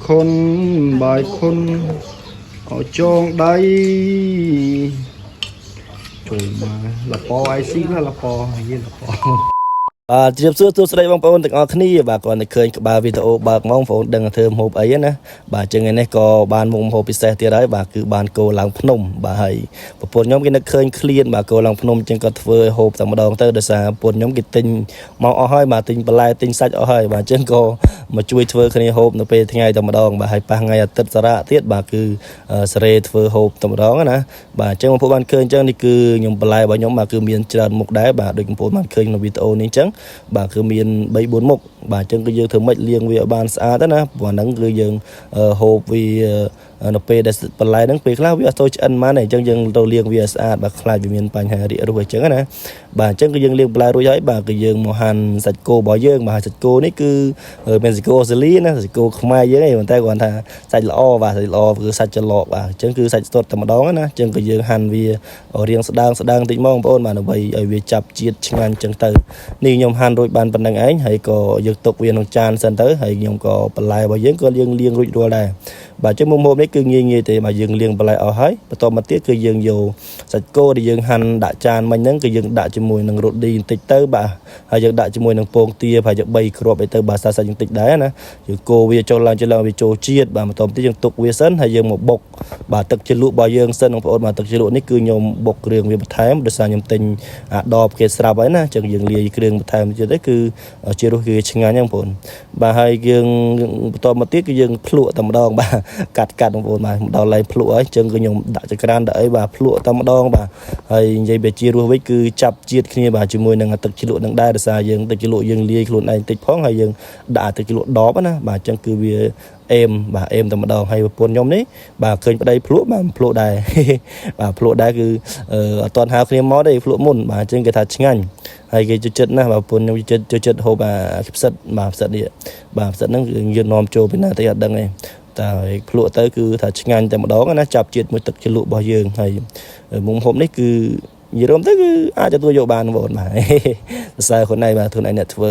ខុនបាយខុនឲ្យចងដៃចូលមកលប៉អៃស៊ីណាលប៉យីលប៉ បាទជ្រាបសួរសួស្តីបងប្អូនទាំងអស់គ្នាបាទគាត់តែឃើញក្បាលវីដេអូបើកមកបងប្អូនដឹងថាធ្វើម្ហូបអីណាបាទចឹងថ្ងៃនេះក៏បានមុខម្ហូបពិសេសទៀតហើយបាទគឺបានគោឡើងភ្នំបាទហើយប្រពន្ធខ្ញុំគេនឹកឃើញឃ្លានបាទគោឡើងភ្នំចឹងក៏ធ្វើឲ្យហូបតែម្ដងទៅដោយសារប្រពន្ធខ្ញុំគេទិញមកអស់ហើយបាទទិញបន្លែទិញសាច់អស់ហើយបាទចឹងក៏មកជួយធ្វើគ្នាហូបនៅពេលថ្ងៃតែម្ដងបាទហើយប៉ះថ្ងៃអាទិត្យសារៈទៀតបាទគឺសេរីធ្វើហូបតែម្ដងណាបាទចឹងបងប្អូនបានឃើញចឹងនេះគឺខ្ញុំបន្លែរបស់ខ្ញុំបាទគឺមានច្រើនមុខដែរបាទដូចបងប្អូនបានឃើញក្នុងវីដេអូនេះចឹងបាទគឺមាន3 4មុខបាទអញ្ចឹងគឺយើងធ្វើម៉េចលាងវាឲ្យបានស្អាតទៅណាព្រោះអាហ្នឹងគឺយើងហូបវានៅពេលដែលបន្លែហ្នឹងពេលខ្លះវាអត់សូវឆ្អិនបានទេអញ្ចឹងយើងទៅលាងវាឲ្យស្អាតបាទខ្លាចវាមានបញ្ហារាករូសអញ្ចឹងណាបាទអញ្ចឹងគឺយើងលាងបន្លែរួចហើយបាទគឺយើងមកហាន់សាច់គោរបស់យើងបាទសាច់គោនេះគឺមានសាច់គោអូស្ត្រាលីណាសាច់គោខ្មែរយើងឯងប៉ុន្តែគាត់ថាសាច់ល្អបាទសាច់ល្អគឺសាច់ច្រឡកបាទអញ្ចឹងគឺសាច់សុទ្ធតែម្ដងណាអញ្ចឹងគឺយើងហាន់វារៀងស្ដើងស្ដើងតិចមកបងប្អូនបាទដើម្បីឲ្យវាចាប់ជាតិឆ្ងាញ់អញ្ចឹងទៅនេះខ្ញុំហាន់រួចបានប៉ុណ្្នឹងឯងហើយក៏យើងទុកវាក្នុងចានសិនទៅហើយខ្ញុំក៏បន្លែរបស់យើងក៏យើងលាងរួចរាល់ដែរបាទអញ្ចឹងមុខម្ហូបនេះគឺងាយងាយទេបាទយើងលាងបន្លែអស់ហើយបន្តមកទៀតគឺយើងយកសាច់គោដែលយើងហាន់ដាក់ចានមិញហ្នឹងគឺយើងដាក់ជាមួយនឹងរ៉ូឌីបន្តិចទៅបាទហើយយើងដាក់ជាមួយនឹងពងទាប្រហែលជា3គ្រាប់អីទៅបាទសាច់សាច់បន្តិចដែរណាយើងកូរវាចូលឡើងចូលឡើងវាចូលជាតិបាទបន្តមកទៀតយើងទុកវាសិនហើយយើងមកបុកបាទទឹកជ្រលក់របស់យើងសិនបងប្អូនបាទទឹកជ្រលក់នេះគឺខ្ញុំបុកគ្រឿងវាបន្ថែមដោយសារខ្ញុំទិញអាដបគេស្រាប់ហើយណាអញ្ចឹងយើងលាយគ្រឿងបន្ថែមទៀតទៅគឺជារសគឺឆ្ងាញ់ហ្នឹងបងប្អូនបាទហើយយើងបន្តមកទៀតគឺយើងភ្លក់តែម្ដងបាទកាត់កាត់បងប្អូនបាទដល់ឡែងភ្លក់ហើយអញ្ចឹងគឺខ្ញុំដាក់ចក្រានដាក់អីបាទភ្លក់តែម្ដងបាទហើយនិយាយបែជារសវិញគឺចាប់ជាតិគ្នាបាទជាមួយនឹងទឹកជ្រលក់នឹងដែរដោយសារយើងទឹកជ្រលក់យើងលាយខ្លួនឯងតិចផងហើយយើងដាក់ទឹកជ្រលក់ដបណាបាទអញ្ចឹងគឺវាអេមបាទអេមតែម្ដងហើយប្រពន្ធខ្ញុំនេះបាទឃើញប្តីភ្លក់បាទភ្លក់ដែរ បាទភ្លក់ដែរគឺអត់ទាន់ហៅគ្នាមកទេភ្លក់មុនបាទអញ្ចឹងគេថាឆ្ងាញ់ហើយគេចូលចិត្តណាស់បាទប្រពន្ធខ្ញុំចូលចិត្តចូលចិត្តហូបអាផ្សិតបាទផ្សិតនេះបាទផ្សិតហ្នឹងគឺយើងនាំចូលពីណាទៅអត់ដឹងទេតែភ្លក់ទៅគឺថាឆ្ងាញ់តែម្ដងណាចាប់ជាតិមួយទឹកជ្រលក់របស់យើងហើយមុខម្ហូបនេះគឺនិយាយរួមទៅគឺអាចទទួលយកបានបងប្អូនបាទ សរសើរខ្លួនឯងបាទខ្លួនឯងអ្នកធ្វើ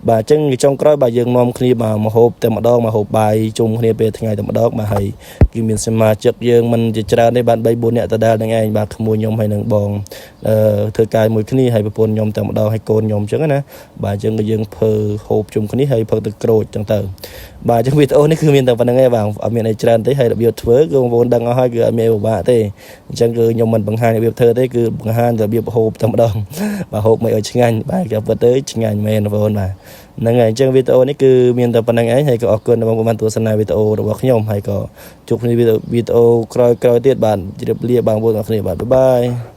បាទអញ្ចឹងចុងក្រោយបាទយើងនាំគ្នាបាទមកហូបតែម្ដងមកហូបបាយជុំគ្នាពេលថ្ងៃតែម្ដងបាទហើយគឺមានសមាជិកយើងមិនជាច្រើនទេបាទ3 4នាក់ដដែលនឹងឯងបាទក្មួយខ្ញុំហើយនឹងបងអឺធ្វើការមួយគ្នាហើយប្រពន្ធខ្ញុំតែម្ដងហើយកូនខ្ញុំអញ្ចឹងណាបាទអញ្ចឹងក៏យើងធ្វើហូបជុំគ្នាហើយផឹកទឹកក្រូចអញ្ចឹងទៅបាទអញ្ចឹងវីដេអូនេះគឺមានតែប៉ុណ្្នឹងឯងបាទអត់មានអីច្រើនទេហើយរបៀបធ្វើគឺបងប្អូនដឹងអស់ហើយគឺអត់មានពិបាកទេអញ្ចឹងគឺខ្ញុំមិនបង្ហាញរបៀបធ្វើទេគឺបង្ហាញរបៀបហូបតែម្ដងបាទហូបមិនឲ្យឆ្ងាញ់បាទគេពិតទៅឆ្ងាញ់មែនបងប្អូនបាទហ្នឹងហើយអញ្ចឹងវីដេអូនេះគឺមានតែប៉ុណ្្នឹងឯងហើយក៏អរគុណដល់បងប្អូនបានទស្សនាវីដេអូរបស់ខ្ញុំហើយក៏ជួបគ្នាវីដេអូក្រោយៗទៀតបាទជម្រាបលាបងប្អូនអរគ្នាបាទ bye bye.